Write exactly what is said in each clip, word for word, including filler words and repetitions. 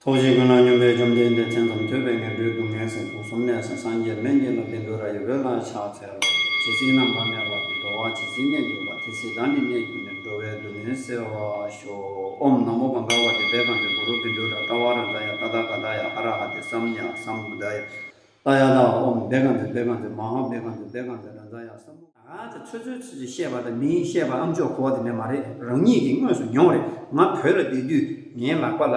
ཐུགས་རྗེ་ཀུན་ལ་སྙོམས་པའི་བཅོམ་ལྡན་འདས། མཚན་ཙམ་ཐོས་པས་ངན་འགྲོའི་སྡུག་བསྔལ་སེལ། དུག་གསུམ་ནད་སེལ་སངས་རྒྱས་སྨན་གྱི་བླ། བཻ་ཌཱུརྱ་འོད་ལ་ཕྱག་འཚལ་ལོ། ཇི་སྲིད་རྣམ་པར་གནས་པ་དང་། འགྲོ་བ་ཇི་སྲིད་གནས་གྱུར་པ། དེ་སྲིད་བདག་ནི་གནས་གྱུར་ནས། འགྲོ་བའི་སྡུག་བསྔལ་སེལ་བར་ཤོག། ཨོཾ་ན་མོ་གངྒཱ་བ་ཏི་བེ་གྷ་ཛི་གུ་རུ་བཻ་ཌཱུརྱ་ཏྲཱ་ཝཱ་རཱ་ཛཱ་ཡ། ཏ་ཏ་ག་ཏ་ཡ་ཨ་ར་ཧ་ཏི་སཾ་མྱ་སཾ་བུདྡྷཱ་ཡ། ཏ་ཡ་ཏ། ཨོཾ་བེ་གྷ་ཛི་བེ་གྷ་ཛི་མ་ཧཱ་བེ་གྷ་ཛི་བེ་གྷ་ཛི་རཱ་ཛཱ་ཡ་སཾ། ད་ཚོད་ཚོད་ཚོད་ཚོད་བཤད་པ་དང་མིང་བཤད་པ་ཨམ་ཅོག་གོ་བ་དེ་འདྲ་མ་རེད། རང་ཉིད་ཀྱིས་དངོས་སུ་མྱོང་རེད། ང་བོད་ལ་བསྡད་དུས་ངའི་ལག་པ་ལ་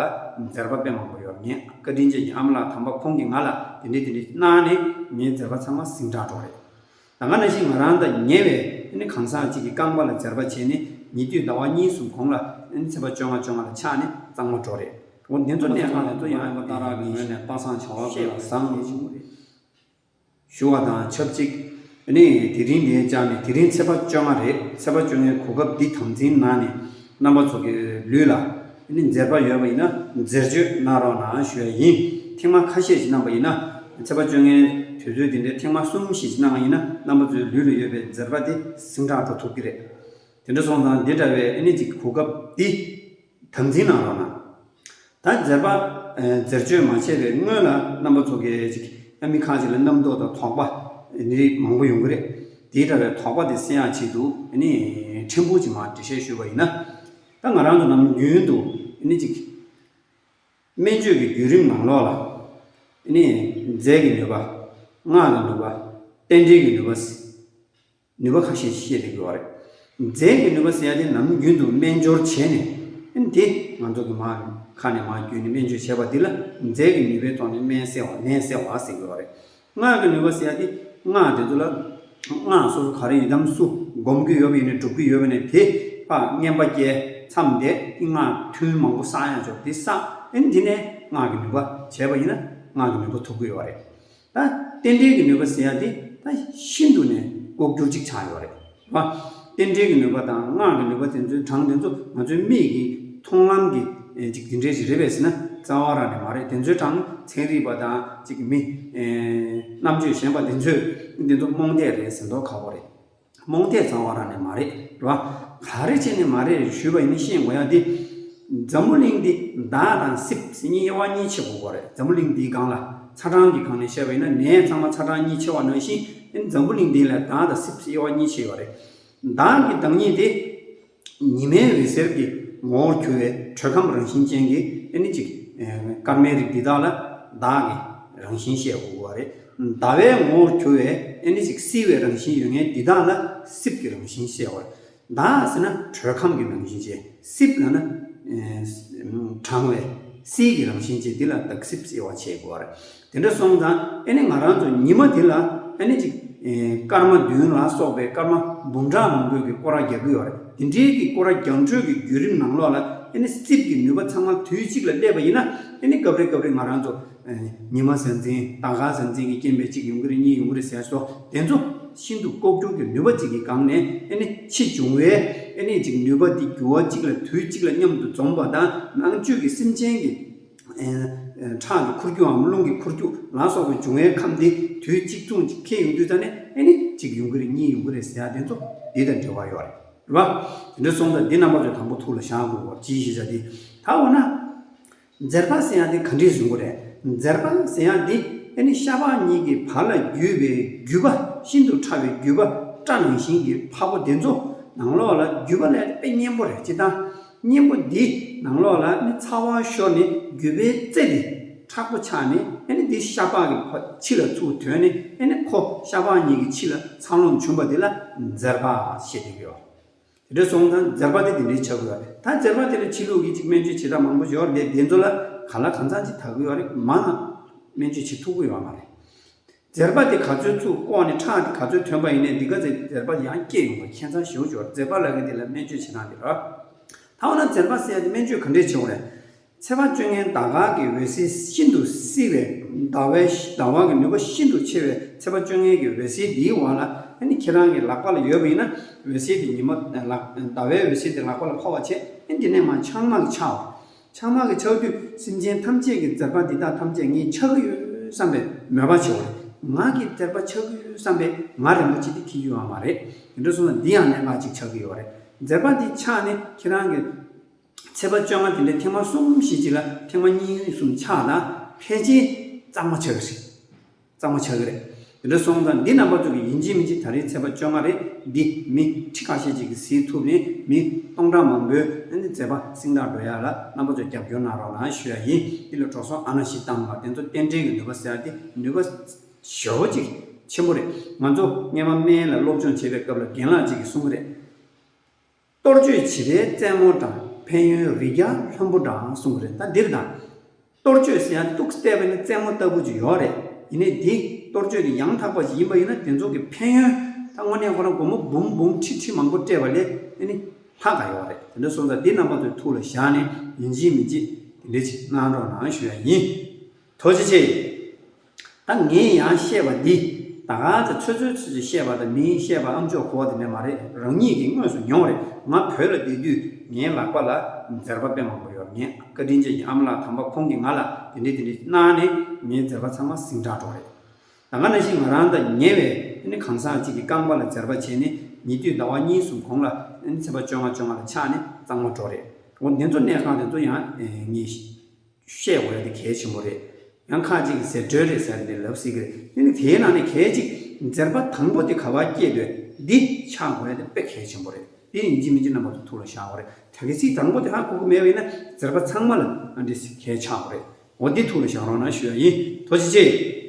འཛེར་བ་དཔེ་མང་པོ་ཡོད། ངའི་བཀའ་དྲིན་ཅན་གྱི་ཨ་མ་ལགས་དམ་པ་ཁོང་གིས་ང་ལ་དེ་འདྲས་དེ་འདྲས་གནང་ནས་ངའི་འཛེར་བ་ཚང་མ་ཟིང་དྲག་འགྲོ་རེད། ད་ག་ནང་བཞིན་ང་རང་དང་ཉེ་བའི་ཨ་ནི་གང་ཟག་ཅིག་གིས་རྐང་པ་ལ་འཛེར་བ་བྱས་ནས་ཉེ་དུས་ཟླ་བ་གཉིས་གསུམ་གོང་ལ་ཨ་ནི་ཚེས་པ་བཅོ་ལྔ་བཅོ་ལྔ་ལ་ཆགས་ནས་གཙང་མ་འགྲོ་རེད། འོ་དེ་ཚོ་གནས་སྟངས་དེ་ཚོ་ཡང་ཡང་ཏཱ་ར་གི་ངོས་ནས་པ་སངས་བྱ་བ་ཀུན་ལ་བཟང་ཞུ་བ་དང་ཆབས་ཅིག་ཨ་ནི་དེ་རིང་ནས་བཅར་ནས་དེ་རིང་ཚེས་པ་བཅོ་ལྔ་རེད། ཚེས་པ་བཅོ་ལྔའི་གོ་སྐབས་འདི་དམ་འཛིན་གནང་ནས་རྣམ་པ་ཚོ་གི་ལུས་ལ་ཨ་ནི་འཛེར་བ་ཡོད་པ་ཡིན་ན་འཛེར་གཅོད་གནང་རོགས་གནང་ཞུ་ཡ་ཡིན། ཐེངས་མ་ཁ་ཤས་ཤིག་གནང་པ་ཡིན་ན། ཚེས་པ་བཅོ་ལྔའི་དུས་ཚོད་འདི་འདྲའི་ཐེངས་མ་གསུམ་བཞི་ཞིག་གནང་བ་ཡིན་ན་རྣམ་པ་ཚོའི་ལུས་ལ་ཡོད་པའི་འཛེར་བ་དེ་ཟིང་དྲག་འགྲོ་ཐུབ་ཀྱི་རེད། དེ་འདྲ་སོང་ཙང་འདི་འདྲ་བའི་ཨ་ནི་ཅིག་གོ་སྐབས་འདི་དམ་འཛིན་གནང་རོགས་གནང་། ད་འཛེར་བ་ཨ་འཛེར་གཅོད་མ་བྱས་པའི་སྔོན་ལ་རྣམ་པ་ཚོ་གིས་ཅིག་ཨ་མི་ཁ་ཅིག་ལ་རྣམ་རྟོག་དང་དོགས་པ་ཨ་ནི་མང་པོ་ཡོང་གི་རེད། དེ་འདྲ་བའི་དོགས་པ་དེ་སེལ་ཡག་ཆེད་དུ་ཨ་ནི་ཕྲན་བུ་ཅིག་མར་འགྲེལ་བཤད་ཞུས་པ་ཡིན་ན། ད་ང་རང་ཚོ་ནམ་རྒྱུན་དུ་ཨ་ནི་ཅིག་སྨན་བཅོས་ཀྱི་བརྒྱུད་རིམ་ནང་ལོགས་ལ་ཨ་ནི་རྫས་ཀྱི་ནུས་པ། སྔགས་ཀྱི་ནུས་པ། རྟེན་འབྲེལ་གྱི་ནུས་པ། ནུས་པ་ཁ་ཤས་ཤིག་བཤད་བསྡད་ཀྱི་ཡོད་རེད། རྫས་ཀྱི་ནུས་པ་ཟེར་ཡ་དེ་ནམ་རྒྱུན་དུ་སྨན་སྦྱོར་བྱས་ནས་ཨ་ནི་དེ་ང་ཚོ་གི་མར་ཁ་ནས་མར་བརྒྱུད་ནས་སྨན་བཅོས་བྱས་པ་འདི་ལ་རྫས་ཀྱི་ནུས་པའི་ཐོག་ནས་སྨན་སེལ་བ་ནད་སེལ་བ་ཟེར་གྱི་ཡོད་རེད། སྔགས་ཀྱི་ནུས་པ་ཟེར་ཡ་དེ་སྔགས་དེ་ཚོ་ལ་སྔགས་སོ་སོ་ག་རེ་ཡི་དམ་སུ་སྒོམ་གྱི་ཡོད་པ་ཡིན་ནའི་སྒྲུབ་ཀྱི་ཡོད་པ་ནས་དེ་ཕར་བསྙེན་པ་བསྐྱལ་མཚམས་དེ་སྔགས་ཐུན་མང་པོ་བསགས་ཡ་ཆོག་དེ་བསགས་ཨ་ནི་དེ་ནས་སྔགས་ཀྱི་ནུས་པ་བྱས་པ་ཡིན་ན་སྔགས་ཀྱི་ནུས་པ་ཐོབ་ཀྱི་ཡོད་རེད། ད་རྟེན་འབྲེལ་གྱི་ནུས་པ་ཟེར་ཡ་དེ་ད་ཤིན་ཏུ་ནས་ལྐོག་གྱུར་ཅིག་ཆགས་ཡོད་རེད་བ། རྟེན་འབྲེལ་གྱི་ནུས་པ་དང་སྔགས་ཀྱི་ནུས་པ་དེ་ཚོའི་གྲངས་དེ་ཚོ་ང་ཚོའི་མིག་གི་མཐོང་ལམ་གྱི་ཨེ་ཅིག་དེ་འདྲའི་ཞིག་རེད་པས་ཟེར་ན་རྩ་བ་རང་ནས་མ་རེད། དེ་ཚོའི་གྲངས་ཚན་རིག་པ་དང་ཅིག་མི་ཨེ་རྣམ་དཔྱོད་གཞན་པ་དེ་ཚོས་དེ་ཚོ་རྨོངས་དད་རེད་ཟེར་མདོག་ཁ་པོ་རེད། རྨོངས་དད་རྩ་བ་རང་ནས་མ་རེད་རེད་བ། ག་རེ་བྱས་ནས་མ་རེད་ཞུས་པ་ཡིན་ན་ཤེས་དགོས་ཡ་དེ། འཛམ་བུ་གླིང་འདི་མདའ་དང་སིབ་གཉིས་དབྱེ་བ་གཉིས་ཕྱེ་དགོས་པ་རེད། འཛམ་བུ་གླིང་འདིའི་སྒང་ལ་ཚ་གྲང་གི་སྒང་ནས་བཤད་པ་ཡིན་ན་ནད་ཚང་མ་ཚ་གྲང་གཉིས་ཕྱེ་བ་ནང་བཞིན་འཛམ་བུ་གླིང་འདི་ལ་མདའ་དང་སིབ་དབྱེ་བ་གཉིས་ཕྱེ་ཡོད་རེད། མདའ་གི་བདག་ཉིད་དེ་ཉི་མའི་འོད་ཟེར་གྱི་ངོ་བོར་གྱུར་བའི་དྲོད་ཁམས་རང་བཞིན་ཅན་གྱི་ཨ་ནི་ཅིག་སྐར་མའི་རིགས་འདི་དག་ལ་མདའ་གི་རང་བཞིན་བཤད་དགོས་པ་རེད། ཟླ་བའི་ངོ་བོར་གྱུར་བའི་ཨ་ནི་ཅིག་བསིལ་བའི་རང་བཞིན་ཡོད་མཁན་འདི་དག་ལ་སིབ་ཀྱི་རང་བཞིན་བཤད་པ་རེད། མདའ་ཟེར་ན་དྲོད་ཁམས་ཀྱི་རང་བཞིན་ཅན། སིབ་ལབ་ན་གྲང་བའི་བསིལ་གྱི་རང་བཞིན་ཅན་འདི་ལ་མདའ་སིབ་ཟེར་བ་བྱེད་དགོས་པ་རེད། དེ་འདྲ་སོང་ཙང་ཨ་ནི་ང་རང་ཚོ་ཉི་མ་འདི་ལ་ཨ་ནི་ཅིག་ཨེ་སྐར་མ་བདུན་ལ་སོགས་པའི་སྐར་མ་འབུམ་ཕྲག་མང་པོས་ཀྱི་སྐོར་ར་རྒྱག་གི་ཡོད་རེད། དེ་འདྲའི་གི་སྐོར་ར་རྒྱག་འགྲོས་ཀྱི་བརྒྱུད་རིམ་ནང་ལོགས་ལ་ཨ་ནི་སིབ་ཀྱི་ནུས་པ་ཚང་མ་དུས་གཅིག་ལ་སླེབས་པ་ཡིན་ན་ཨ་ནི་སྐབས་རེ་སྐབས་རེ་ང་རང་ཚོ་ཨེ་ཉི་མ་གཟའ་འཛིན་ཟླ་སྐར་གཟའ་འཛིན་གྱི་རྐྱེན་པས་གཅིག་ཡོང་གི་རེད་གཉིས་ཡོང་གི་རེད་ཟེར་སོགས་དེ་ཚོ་ཤིན་ཏུ་ལྐོག་གྱུར་གྱི་ནུས་པ་གཅིག་གི་སྒང་ནས་ཨ་ནི་ཕྱི་འབྱུང་བའི་ཨ་ནི་ཅིག་ནུས་པ་འདི་འགྱུར་བ་གཅིག་ལ་དུས་གཅིག་ལ་མཉམ་དུ་འཛོམས་པ་དང་ནང་བཅུད་ཀྱི་སེམས་ཅན་གྱི་ཨེ་ཨེ་ཁྲག་གི་འཁོར་རྒྱུའམ་རླུང་གི་འཁོར་རྒྱུ་ལ་སོགས་པའི་འབྱུང་བའི་ཁམས་འདི་དུས་གཅིག་མཚུངས་ཅིག་འཁེལ་ཡོང་དུས་ཙ་ནས་ཨ་ནི་གཅིག་ཡོང་གི་རེད་གཉིས་ཡོང་གི་རེད་ཟེར་ཡ་དེ་ཚོ་འདི་དང་འབྲེལ་བ་ཡོད་རེད་རེད་བ། དེ་འདྲ་སོང་ཙང་འདི་རྣམ་པ་ཚོས་དང་པོ་ཐུགས་ལ་བཞག་དགོས་པ་ཅིའི་ཤེས་བྱ་འདི་ད་འོ་ན། མཛེར་པ་ཟེར་ཡ་དེ་ག་འདྲས་བཟོ་གི་རེད། མཛེར་པ་ཟེར་ཡ་དེ་ཨ་ནི་ཤ་པགས་གཉིས་ཀྱི་བར་ལ་བརྒྱུས་པའི་རྒྱུས་པ་ཤིན་ཏུ་ཕྲ་བའི་རྒྱུས་པ་སྐྲ་ནང་བཞིན་གྱི་ཕ་བོ་དེ་ཚོ་ནང་ལོགས་ལ་རྒྱུས་པ་ལས་དཔེ་སྙན་པོ་རེད། སྤྱིར་བཏང་སྙན་པོ་འདི་ནང་ལོགས་ལ་ནི་ཚ་བ་ཤོར་ནས་རྒྱུས་པའི་རྩེ་དེ་མཁྲེགས་པོ་ཆགས་ནས་ཨ་ནི་འདི་ཤ་པགས་ཀྱི་ཕ་ཕྱི་ལ་ཚུར་ཐོན་ནས་ཨ་ནི་ཁོ་ཤ་པགས་གཉིས་ཀྱི་ཕྱི་ལ་འཚར་ལོངས་བྱུང་བ་དེ་ལ་མཛེར་པ་ཞེས་བརྗོད་ཀྱི་ཡོད། དེ་འདྲ་སོང་ཙང་མཛེར་པ་དེ་དེ་འདྲའི་ཆགས་ཀྱི་ཡོད་རེད། ད་མཛེར་པ་དེ་ལ་ཕྱི་ལུགས་ཀྱི་ཅིག་སྨན་བཅོས་བྱེད་སྟངས་མང་པོ་ཡོད་རེད། དེ་ཚོ་ལ་ག་ལ་གང་འཚམ་ཅིག་དག་གི་ཡོད་རེད། མང་ང་སྨན་བཅོས་བྱེད་ཐུབ་ཀྱི་ཡོད་མ་རེད། མཛེར་པ་དེ་ག་ཚོད་ཚུགས་བཀོག་ནས་ཁྲག་དེ་ག་ཚོད་ཐོན་པ་ཡིན་ནའི་འདི་ག་ཚོད་མཛེར་པ་ཡང་སྐྱེ་ཡོང་བ་ཁྱད་མཚར་ཞེ་པོ་ཅིག་ཡོད་རེད། མཛེར་པ་ལབ་མཁན་དེ་ལ་སྨན་བཅོས་བྱེད་སྟངས་དེ་རེད། ད་འོ་ན་མཛེར་པ་ཟེར་ཡ་དེ་སྨན་བཅོས་ག་འདྲས་བྱེད་དགོས་རེད། ཚེས་པ་བཅོ་ལྔའི་ཟླ་སྐར་གྱི་འོད་ཟེར་ཤིན་ཏུ་བསིལ་བའི་ཟླ་བའི་ཟླ་བ་གི་ནུས་པ་ཤིན་ཏུ་ཆེ་བའི་ཚེས་པ་བཅོ་ལྔའི་གི་འོད་ཟེར་འདིའི་འོག་ལ་ཨ་ནི་ཁྱེད་རང་གི་ལག་པ་ལ་ཡོད་པ་ཡིན་ན་འོད་ཟེར་དེ་ཉི་མ་ལག་ཟླ་བའི་འོད་ཟེར་དེ་ལག་པ་ལ་ཕོག་པ་བྱས་ཨ་ནི་དེ་ནས་མར་ཆང་མ་གི་ཆགས་པ། ཆང་མ་གི་ཆགས་དུས་སེམས་ཅན་ཐམས་ཅད་ཀྱི་མཛེར་པ་འདི་དག་ཐམས་ཅད་ངས་ཆགས་ཀྱི་ཡོད་བསམ་པའི་མོས་པ་བྱེད་དགོས་རེད། ང་གི་མཛེར་པ་ཆགས་ཀྱི་ཡོད་བསམ་པའི་ང་རིན་པོ་ཆེ་དེ་འཁྱེར་རྒྱུ་ཡོད་མ་རེད། དེ་འདྲ་སོང་ན་འདི་ཡང་གནད་འགག་ཅིག་ཆགས་ཀྱི་ཡོད་རེད། མཛེར་པ་འདི་ཆགས་ནས་ཁྱེད་རང་གི་ཚེས་པ་བཅོ་ལྔ་དེ་འདྲའི་ཐེངས་མ་གསུམ་བཞི་ཅིག་ལ་ཐེངས་མ་གཉིས་གསུམ་ཆགས་ན་ཕལ་ཆེར་གཙང་མ་ཆགས་ཀྱི་རེད། གཙང་མ་ཆགས་ཀྱི་རེད། དེ་འདྲ་སོང་ཙང་འདི་རྣམ་པ་ཚོ་གི་ཡིན་གཅིག་མིན་གཅིག་ད་རེས་ཚེས་པ་བཅོ་ལྔ་རེད། འདི་མི་ཁྲི་ཁ་ཤས་ཅིག་གིས་གཟིགས་ཐུབ་ནས་མི་སྟོང་ཕྲག་མང་པོའི་ཨ་ནི་མཛད་པ་སྙིང་ཐག་འགྲོ་ཡ་ལ་རྣམ་པ་ཚོས་རྒྱབ་སྐྱོར་གནང་རོགས་གནང་ཞུ་ཡ་ཡིན། འདི་ལ་འགྲོ་སོང་ཨ་ན་ཞིག་བཏང་བ་དེ་ཚོ་རྟེན་འབྲེལ་གྱི་ནུས་པ་ཟེར་ཡ་དེ་ནུས་པ་ཞེ་པོ་ཅིག་ཆེན་པོ་རེད། ང་ཚོ་སྔོན་མ་སྨན་ལ་སློབ་སྦྱོང་བྱེད་པའི་སྐབས་ལ་རྒན་ལགས་ཅིག་གིས་གསུངས་ཀྱི་རེད། གཏོར་མཆོད་བྱེད་པའི་རྩེད་མོ་དང་ཕན་ཡོན་རི་རྒྱལ་ལྷུན་པོ་འདྲ་གསུངས་ཀྱི་རེད། ད་འདིར་དང་། གཏོར་མཆོད་ཟེར་ཡང་ཏོག་ཙམ་བལྟས་པ་ནི་རྩེད་མོ་ལྟ་བུ་ཅིག་ཡོད་རེད། ཡིན་ནའི་འདི་གཏོར་མཆོད་དེ་ཡང་དག་པ་ཞིག་ཡིན་པ་ཡིན་ན་དེ་ཚོ་གི་ཕན་ཡོན་ད་དངོས་གནས་ཁོ་རང་སྒོར་མོ་འབུམ་འབུམ་ཁྲི་ཁྲི་མང་པོ་སྤྲད་པ་ལས་ཨ་ནི་ལྷག་ག་ཡོད་རེད། དེ་འདྲ་སོང་ཙང་འདི་རྣམ་པ་ཚོའི་ཐུགས་ལ་བཞག་ནས་ཡིན་གཅིག་མིན་གཅིག་དེ་འདྲ་ཅིག་གནང་རོགས་གནང་ཞུ་ཡ་ཡིན། ཐུགས་རྗེ་ཆེ། ད་ངས་ཡང་བཤད་པ་འདི་ད་ག་ཚོད་ཚོད་ཚོད་ཚོད་བཤད་པ་དང་མིའི་བཤད་པ་ཨམ་ཅོག་གོ་བ་དེ་འདྲ་མ་རེད། རང་ཉིད་ཀྱིས་དངོས་སུ་མྱོང་རེད། ང་བོད་ལ་བསྡད་དུས་ངའི་ལག་པ་ལ་མཛེར་པ་དཔེ་མང་པོ་ཡོད། ངས་བཀའ་དྲིན་ཅན་གྱི་ཨ་མ་ལགས་དམ་པ་ཁོང་གིས་ང་ལ་དེ་འདྲས་དེ་འདྲས་གནང་ནས་ངའི་མཛེར་པ་ཚང་མ་ཟིང་དྲག་འགྲོ་རེད། ད་ག་ནང་བཞིན་ང་རང་དང་ཉེ་བའི་ཨ་ནི་གང་ཟག་ཅིག་གི་རྐང་པ་ལ་མཛེར་པ་བྱས་ནས་ཉེ་དུས་ཟླ་བ་གཉིས་གསུམ་གོང་ལ་ཨ་ནི་ཚེས་པ་བཅོ་ལྔ་བཅོ་ལྔ་ལ་ཆགས་ནས་གཙང་མ་འགྲོ་རེད། འོ་དེ་ཚོ་གནས་སྟངས་དེ་ཚོ་ཡང་ངས་བཤད་དགོས་ཡ་དེ་གལ་ཆེན་པོ་རེད། ཡང་ཁ་ཅིག་གིས་ཟེར་སྒྲོལ་རེད་ཟེར་ཏེ་ལབ་སྲིད་ཀྱི་རེད། དེ་ནི་དེའི་ནང་ནས་གལ་ཅིག་མཛེར་པ་དང་པོ་དེ་ག་པར་སྐྱེས་དུས་འདི་ཆགས་དགོས་ཡ་དེ་དཔེ་གལ་ཆེན་པོ་རེད། དེ་ཡིན་གཅིག་མིན་གཅིག་རྣམ་པ་ཚོ་ཐུགས་ལ་བཞག་དགོས་རེད། ད་གི་ཚིག་དང་པོ་དེ་ཧ་གོ་གི་མེད་པ་ཡིན་ན་མཛེར་པ་ཚང་མ་ལ་ཨ་འདྲི་གལ་ཆགས་དགོས་རེད། འོ་འདི་ཐུགས་ལ་བཞག་རོགས་གནང་ཞུ་ཡ་ཡིན། ཐུགས་རྗེ་ཆེ།